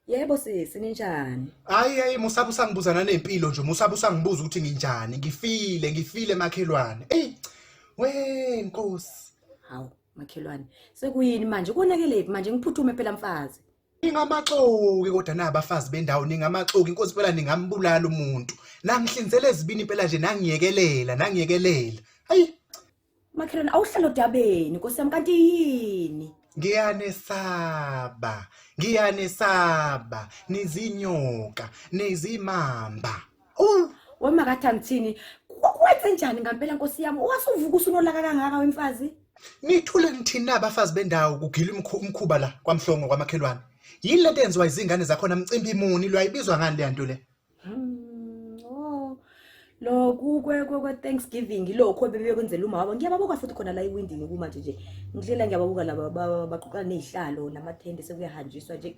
Yebo sisi, ninjani? Hayi hayi, musabe usangibuza nanempilo nje, musabe usangibuza ukuthi nginjani. Ngifile, ngifile makhelwane. Ey, we Nkosi. Hawu makhelwane, sekuyini manje? Konakelephi manje? Ngiphuthume phela mfazi. Ningamaxoki kodwa nabafazi bendawo, ningamaxoki inkosi phela, ningambulala umuntu. Nangihlinzela ezibini phela nje, nangiyekelela, nangiyekelela. Hayi. Makhelwane, awuhlala odabeni Nkosi yami, kanti yini? Ngiyanesaba, ngiyanesaba, nizinyoka, nizimamba. Uh, wemakathi angithini? Kwenze njani ngampela Nkosi yami? Wasuvuka usunolaka kangaka wemfazi? Nithule nithini abafazi bendawo, kugila umkhuba la kwaMhlongo kwamakhelwane. Yini lento enziwa izingane zakhona, mcimbi muni lo, ayibizwa ngani le nto le? Oh. Lokhu kwe Thanksgiving lokho bebekwenzela uma wabo. Ngiyababuka futhi khona la ewindini kumanje nje. Ngihlela ngiyababuka laba baqoqa nezihlalo namathende, sekuyahanjiswa nje.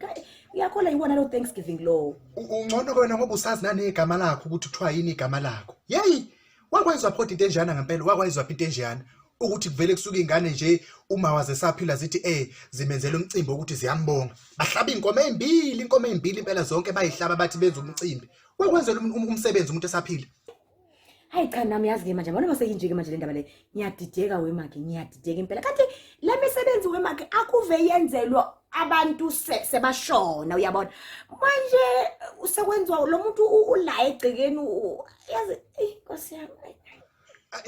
Uyakhola iwona lo Thanksgiving lo. Ungcono kwena ngoba usazi nanegama lakho ukuthi kuthiwa yini igama lakho. Yeyi, wakwayizwa pho into enjana ngempela, wakwayizwa into enjana ukuthi kuvele kusuka ingane nje uma waze saphila zithi zimenzela umcimbi ukuthi ziyambonga, bahlaba inkomo ezimbili, inkomo ezimbili impela zonke bayihlaba, bathi benza umcimbi. Wakwenzela umsebenzi umuntu esaphila. Hayi cha, nami yazi ke manje, yabona maseyinje ke manje le ndaba le, ngiyadideka wemake, ngiyadideka impela. Kanti le misebenzi wemake akuve yenzelwa abantu sebashona, uyabona manje usekwenziwa lo muntu ula egcekeni, yazi, eyi Nkosi yami, ayi.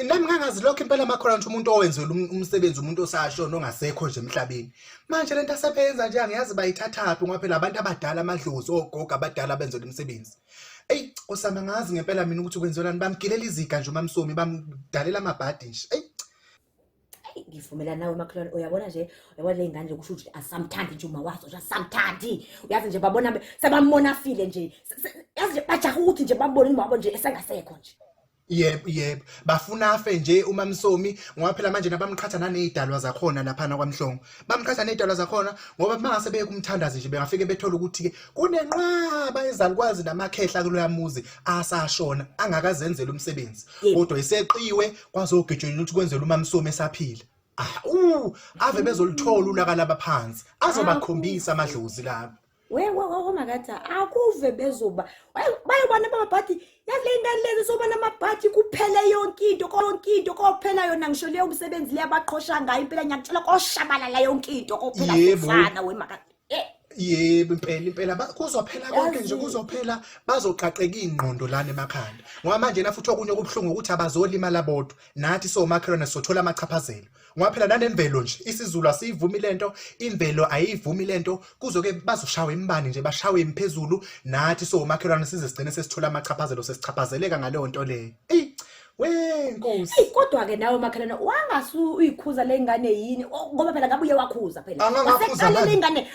Nami ngangazi lokho impela makhona nje umuntu owenzela umsebenzi umuntu osashona ongasekho nje emhlabeni. Manje lento asebenza nje angiyazi bayithathaphi, ngoba phela abantu abadala, amadlozi, ogogo abadala benzela umsebenzi. Eyi osama, ngazi ngempela mina ukuthi kwenziwelani, bamgilela iziga nje uMamsomi, bamdalela amabhadi nje. Eyi. Eyi, ngivumelana nawe makhelwane, uyabona nje, uyabona le ngane nje, kusho ukuthi asamthandi nje uma wazo nje, asamthandi. Uyazi nje babona sebambona afile nje. Yazi nje bajaha ukuthi nje bambone uma wabo nje esengasekho nje. Yebo yebo, bafuna afe nje uMamsomi, ngoba phela manje nabamqhatha nanezidalwa zakhona laphana kwaMhlongo, bamqhatha nezidalwa zakhona, ngoba mangase beye kumthandazi nje bengafike bethola ukuthi ke kunenqwaba ezalukwazi namakhehla kuloya muzi asashona angakazenzela umsebenzi, kodwa iseqiwe kwazogijonywa ukuthi kwenzelwe uMamsomi esaphila. Ah, ave bezoluthola ulaka laba phansi, azobakhombisa amadlozi laba. We we we makatha, akuve bezoba bayobona amabhadi, yazi le ngane lezi sobona amabhadi, kuphele yonke into, yonke into kophela yona, ngisho leyo umsebenzi le abaqhosha ngayo impela, ngiyakutshela koshabalala yonke into kophela. Kufana we makatha. Yebo impela impela, kuzophela konke nje, kuzophela, bazoqaqeka ingqondo lana emakhanda, ngoba manje na futhi okunye okubuhlungu ukuthi abazolimala bodwa, nathi somakhelwane sothola amachaphazelo, ngoba phela nanemvelo nje isiZulu asiyivumi lento, imvelo ayivumi lento. Kuzoke bazoshawa imbani nje, bashawe imphezulu, nathi somakhelwane size sigcine sesithola amachaphazelo, sesichaphazeleka ngaleyo nto leyo. Eyi we Nkosi. Eyi kodwa ke nawe makhelwane, wangasu uyikhuza le ngane yini? Ngoba phela ngabe uye wakhuza phela. Angangakhuza ngani? Le ngane.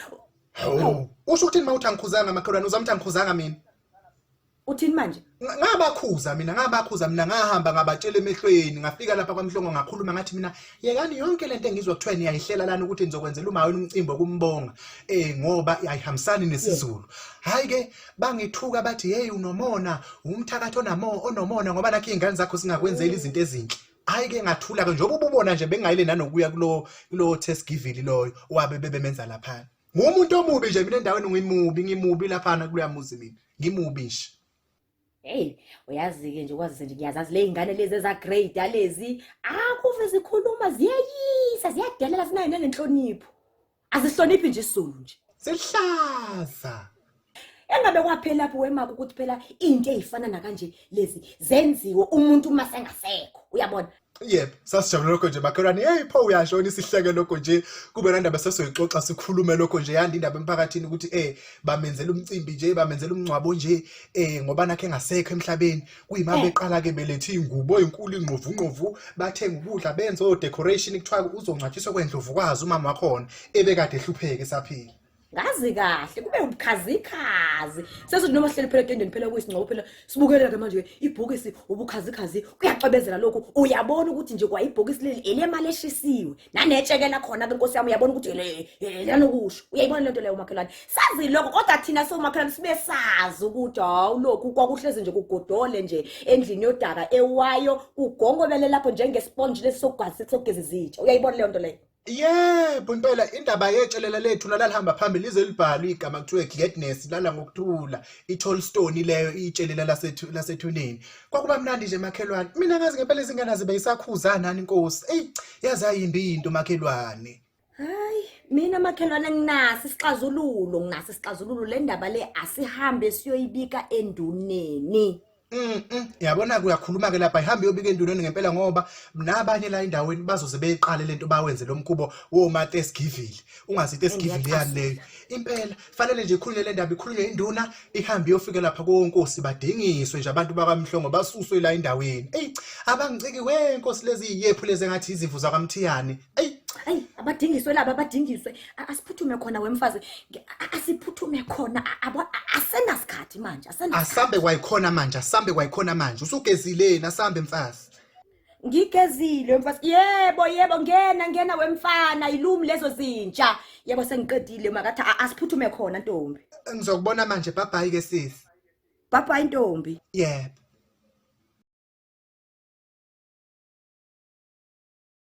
Hawu, usho ukuthini mawuthi angikhuzanga makhelwane? Uzama ukuthi angikhuzanga mina? Uthini manje? Ngabakhuza mina, ngabakhuza mina, ngahamba ngabatshela emehlweni, ngafika lapha kwaMhlongo ngakhuluma, ngathi mina yekani yonke lento engizwa kuthiwa niyayihlela lana ukuthi nizokwenzela uma wena umcimbi wokumbonga, ngoba ayihambisani nesiZulu. Hayi ke, bangithuka bathi hey, unomona, umthakathi onamo onomona, ngoba nakho izingane zakho singakwenzeli izinto ezinhle. Hayi ke, ngathula ke, njengoba ububona nje bengayile nanokuya kulo Thanksgiving loyo wabe bebemenza lapha. Ngumuntu omubi nje mina endaweni, ngimubi, ngimubi laphana kuloya muzi, mina ngimubi nje. Hey, uyazi-ke nje, kwazise nje ngiyazazi le y'ngane lezi eza-grade lezi, akuve zikhuluma ziyeyisa, ziyadelela, zinayo nanenhlonipho. Azihloniphi nje isiZulu nje. Sihlaza. Engabe kwaphela lapho wemaka ukuthi phela into ey'fana nakanje lezi zenziwe umuntu uma sengasekho, uyabona? Yebo, sasijabula lokho nje makhelwane. Hey pho uyashona, isihleke lokho nje. Kube nandaba sesoyixoxa sikhulume lokho nje, yanda indaba emphakathini ukuthi bamenzela umcimbi nje, bamenzela umngcwabo nje, ngoba nakhe engasekho emhlabeni. Kuyima beqala ke belethe ingubo enkulu ingqovu ngqovu, bathenga ukudla, benza o decoration, kuthiwa uzongcwatshiswa kwendlovukazi umama wakhona ebekade ehlupheke esaphila. Ngazi kahle kube ubukhazikhazi, sesithi noma sihleli phela etendeni phela kuyisingcwabo phela, sibukele ke manje ibhokisi, ubukhazikhazi, kuyacwebezela lokhu, uyabona ukuthi nje kwa ibhokisi leli elemali eshisiwe nanetshekela khona ke nkosi yami, uyabona ukuthi lanokusho, uyayibona lento leyo makhelwane. Sazi lokho kodwa thina somakhelwane sibe sazi ukuthi hawu, lokhu kwakuhlezi nje kugodole nje endlini yodaka ewayo, kugongobele lapho njengesponge lesi sokugazisa, sokugeza izitsha, uyayibona leyo nto leyo. Yebo impela indaba yetshelela lethu nalalihamba phambili lize libhalwe igama kuthiwe gladness lala ngokuthula iTolstone leyo itshelela lasethu lasethuneni kwakuba mnandi nje makhelwane mina ngazi ngempela izingane azibe isakhuza nani inkosi eyi yaze yayimbi into makhelwane. Hayi mina makhelwane nginaso isixazululo, nginaso isixazululo le ndaba le asihambe siyoyibika enduneni. Yabona kuyakhuluma ke lapha ihambe iyobika enduneni ngempela ngoba nabanye la endaweni bazoze beyiqale lento bawenze lo mkhubo woma Thanksgiving. Ungazi Thanksgiving yani leyo. Impela fanele nje ikhulunywe le ndaba ikhulunywe induna ihambe iyofika lapha konkosi badingiswe nje abantu bakamhlongo basuswe la endaweni. Ey abangiciki we nkosi lezi yephu lezi engathi izimvu zakwamthiyane. Ey Ayi abadingiswe laba abadingiswe asiphuthume khona wemfazi asiphuthume khona asenasikhathi manje asenasikhathi. Asambe kwayikhona manje asambe kwayikhona manje usugezileni asambe mfazi. Ngigezile wemfazi yebo yebo ngena ngena wemfana ilumi lezo zinja yebo sengiqedile makathi asiphuthume khona ntombi. Ngizokubona manje bye bye ke sisi. Bye bye ntombi. Yebo.